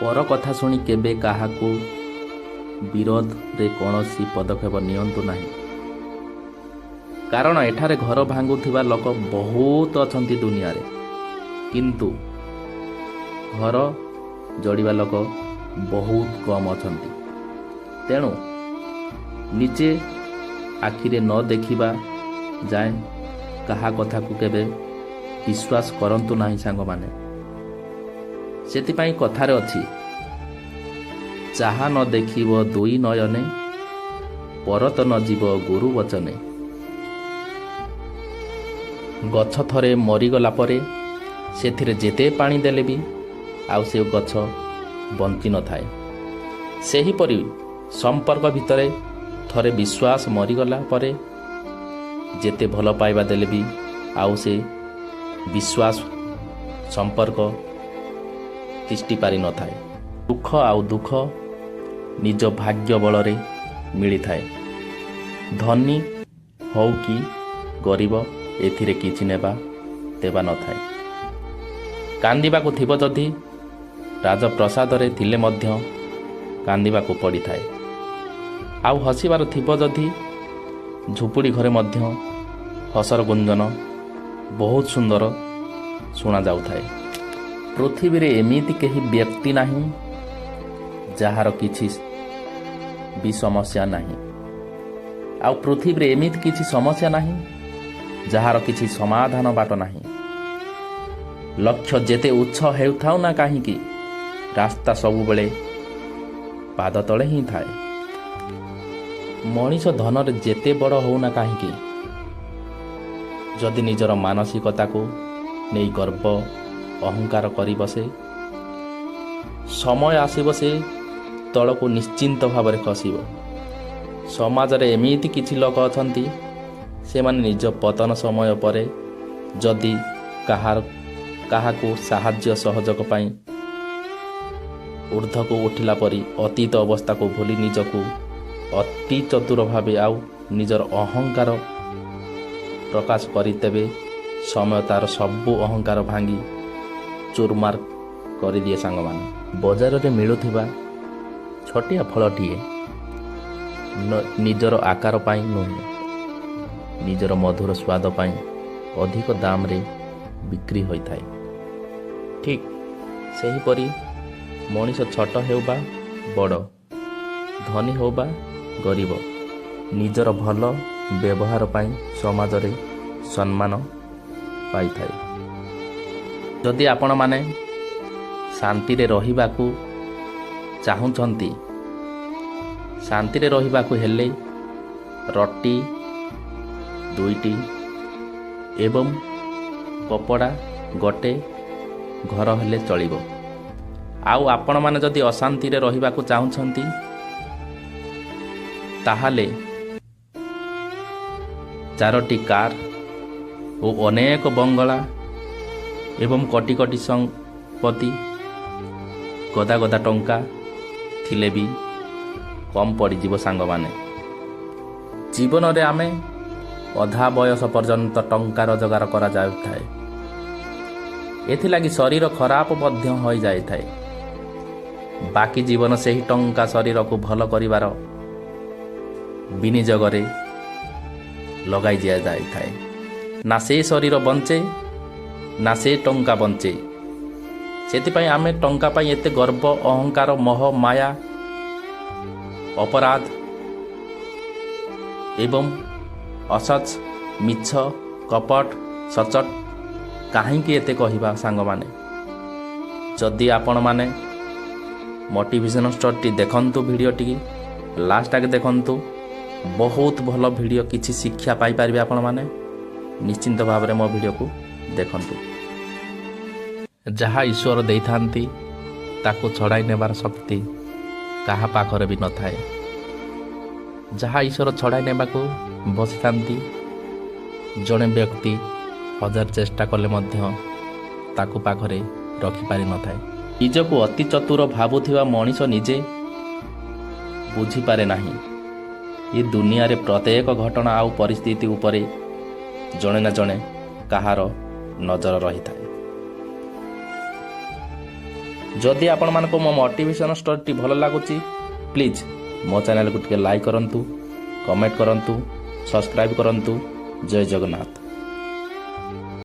ପର କଥା ଶୁଣି କେବେ କାହାକୁ ବିରୋଧରେ କୌଣସି ପଦକ୍ଷେପ ନିଅନ୍ତୁ ନାହିଁ, କାରଣ ଏଠାରେ ଘର ଭାଙ୍ଗୁଥିବା ଲୋକ ବହୁତ ଅଛନ୍ତି ଦୁନିଆରେ, କିନ୍ତୁ ଘର ଯୋଡ଼ିବା ଲୋକ ବହୁତ କମ୍ ଅଛନ୍ତି। ତେଣୁ ନିଜେ ଆଖିରେ ନ ଦେଖିବା ଯାଏଁ କାହା କଥାକୁ କେବେ ବିଶ୍ୱାସ କରନ୍ତୁ ନାହିଁ ସାଙ୍ଗମାନେ। ସେଥିପାଇଁ କଥାରେ ଅଛି, ଯାହା ନ ଦେଖିବ ଦୁଇ ନୟନେ, ପରତ ନ ଯିବ ଗୁରୁ ବଚନେ। ଗଛ ଥରେ ମରିଗଲା ପରେ ସେଥିରେ ଯେତେ ପାଣି ଦେଲେ ବି ଆଉ ସେ ଗଛ ବଞ୍ଚି ନଥାଏ। ସେହିପରି ସମ୍ପର୍କ ଭିତରେ ଥରେ ବିଶ୍ୱାସ ମରିଗଲା ପରେ ଯେତେ ଭଲ ପାଇବା ଦେଲେ ବି ଆଉ ସେ ବିଶ୍ୱାସ ସମ୍ପର୍କ ତିଷ୍ଠି ପାରିନଥାଏ। ସୁଖ ଆଉ ଦୁଃଖ ନିଜ ଭାଗ୍ୟ ବଳରେ ମିଳିଥାଏ। ଧନୀ ହଉ କି ଗରିବ, ଏଥିରେ କିଛି ନେବା ଦେବା ନଥାଏ। କାନ୍ଦିବାକୁ ଥିବ ଯଦି ରାଜପ୍ରସାଦରେ ଥିଲେ ମଧ୍ୟ କାନ୍ଦିବାକୁ ପଡ଼ିଥାଏ, ଆଉ ହସିବାର ଥିବ ଯଦି ଝୁପୁଡ଼ି ଘରେ ମଧ୍ୟ ହସର ଗୁଞ୍ଜନ ବହୁତ ସୁନ୍ଦର ଶୁଣାଯାଉଥାଏ। ପୃଥିବୀରେ ଏମିତି କେହି ବ୍ୟକ୍ତି ନାହିଁ ଯାହାର କିଛି ବି ସମସ୍ୟା ନାହିଁ, ଆଉ ପୃଥିବୀରେ ଏମିତି କିଛି ସମସ୍ୟା ନାହିଁ ଯାହାର କିଛି ସମାଧାନ ବାଟ ନାହିଁ। ଲକ୍ଷ୍ୟ ଯେତେ ଉଚ୍ଚ ହେଉଥାଉ ନା କାହିଁକି, ରାସ୍ତା ସବୁବେଳେ ପାଦ ତଳେ ହିଁ ଥାଏ। ମଣିଷ ଧନରେ ଯେତେ ବଡ଼ ହେଉନା କାହିଁକି, ଯଦି ନିଜର ମାନସିକତାକୁ ନେଇ ଗର୍ବ ଅହଙ୍କାର କରି ବସେ, ସମୟ ଆସିବ ସେ ତଳକୁ ନିଶ୍ଚିନ୍ତ ଭାବରେ ଖସିବ। ସମାଜରେ ଏମିତି କିଛି ଲୋକ ଅଛନ୍ତି, ସେମାନେ ନିଜ ପତନ ସମୟ ପରେ ଯଦି କାହାକୁ ସାହାଯ୍ୟ ସହଯୋଗ ପାଇଁ ଉର୍ଦ୍ଧ୍ୱକୁ ଉଠିଲା ପରି ଅତୀତ ଅବସ୍ଥାକୁ ଭୁଲି ନିଜକୁ ଅତି ଚତୁର ଭାବେ ଆଉ ନିଜର ଅହଙ୍କାର ପ୍ରକାଶ କରିତେବେ ସମୟ ତାର ସବୁ ଅହଙ୍କାର ଭାଙ୍ଗି ଚୁରମାର କରିଦିଏ। ସାଙ୍ଗମାନେ, ବଜାରରେ ମିଳୁଥିବା ଛୋଟିଆ ଫଳଟିଏ ନିଜର ଆକାର ପାଇଁ ନୁହେଁ, ନିଜର ମଧୁର ସ୍ୱାଦ ପାଇଁ ଅଧିକ ଦାମରେ ବିକ୍ରି ହୋଇଥାଏ। ଠିକ୍ ସେହିପରି ମଣିଷ ଛୋଟ ହେଉ ବା ବଡ଼, ଧନୀ ହେଉ ବା ଗରିବ, ନିଜର ଭଲ ବ୍ୟବହାର ପାଇଁ ସମାଜରେ ସମ୍ମାନ ପାଇଥାଏ। ଯଦି ଆପଣମାନେ ଶାନ୍ତିରେ ରହିବାକୁ ଚାହୁଁଛନ୍ତି, ଶାନ୍ତିରେ ରହିବାକୁ ହେଲେ ରୁଟି ଦୁଇଟି ଏବଂ କପଡ଼ା ଗୋଟେ ଘର ହେଲେ ଚଳିବ। ଆଉ ଆପଣମାନେ ଯଦି ଅଶାନ୍ତିରେ ରହିବାକୁ ଚାହୁଁଛନ୍ତି, ତାହେଲେ 4ଟି କାର୍ ଓ ଅନେକ ବଙ୍ଗଳା ଏବଂ କୋଟି କୋଟି ସମ୍ପତ୍ତି, ଗଦା ଗଦା ଟଙ୍କା ଥିଲେ ବି କମ୍ ପଡ଼ିଯିବ। ସାଙ୍ଗମାନେ, ଜୀବନରେ ଆମେ ଅଧା ବୟସ ପର୍ଯ୍ୟନ୍ତ ଟଙ୍କା ରୋଜଗାର କରାଯାଉଥାଏ, ଏଥିଲାଗି ଶରୀର ଖରାପ ମଧ୍ୟ ହୋଇଯାଇଥାଏ। ବାକି ଜୀବନ ସେହି ଟଙ୍କା ଶରୀରକୁ ଭଲ କରିବାର ବିନିଯୋଗରେ ଲଗାଇ ଦିଆଯାଇଥାଏ। ନା ସେ ଶରୀର ବଞ୍ଚେ, ନା ସେ ଟଙ୍କା ବଞ୍ଚେ। ସେଥିପାଇଁ ଆମେ ଟଙ୍କା ପାଇଁ ଏତେ ଗର୍ବ, ଅହଙ୍କାର, ମୋହ, ମାୟା, ଅପରାଧ ଏବଂ ଅସଚ, ମିଛ, କପଟ, ସଚଟ କାହିଁକି ଏତେ କହିବା? ସାଙ୍ଗମାନେ, ଯଦି ଆପଣମାନେ ମୋଟିଭେସନ୍ ଷ୍ଟୋରିଟି ଦେଖନ୍ତୁ, ଭିଡ଼ିଓଟିକି ଲାଷ୍ଟ ଆଗେ ଦେଖନ୍ତୁ, ବହୁତ ଭଲ ଭିଡ଼ିଓ, କିଛି ଶିକ୍ଷା ପାଇପାରିବେ ଆପଣମାନେ। ନିଶ୍ଚିନ୍ତ ଭାବରେ ମୋ ଭିଡ଼ିଓକୁ ଦେଖନ୍ତୁ। ଯାହା ଈଶ୍ୱର ଦେଇଥାନ୍ତି, ତାକୁ ଛଡ଼ାଇ ନେବାର ଶକ୍ତି କାହା ପାଖରେ ବି ନଥାଏ। ଯାହା ଈଶ୍ୱର ଛଡ଼ାଇ ନେବାକୁ ବସିଥାନ୍ତି, ଜଣେ ବ୍ୟକ୍ତି ହଜାର ଚେଷ୍ଟା କଲେ ମଧ୍ୟ ତାକୁ ପାଖରେ ରଖିପାରିନଥାଏ। ନିଜକୁ ଅତି ଚତୁର ଭାବୁଥିବା ମଣିଷ ନିଜେ ବୁଝିପାରେ ନାହିଁ, ଏ ଦୁନିଆରେ ପ୍ରତ୍ୟେକ ଘଟଣା ଆଉ ପରିସ୍ଥିତି ଉପରେ ଜଣେ ନା ଜଣେ କାହାର ନଜର ରହିଥାଏ। ଯଦି ଆପଣମାନଙ୍କୁ ମୋ ମୋଟିଭେସନ୍ ଷ୍ଟୋରିଟି ଭଲ ଲାଗୁଛି, ପ୍ଲିଜ୍ ମୋ ଚ୍ୟାନେଲକୁ ଟିକେ ଲାଇକ୍ କରନ୍ତୁ, କମେଣ୍ଟ କରନ୍ତୁ, ସବସ୍କ୍ରାଇବ୍ କରନ୍ତୁ। ଜୟ ଜଗନ୍ନାଥ।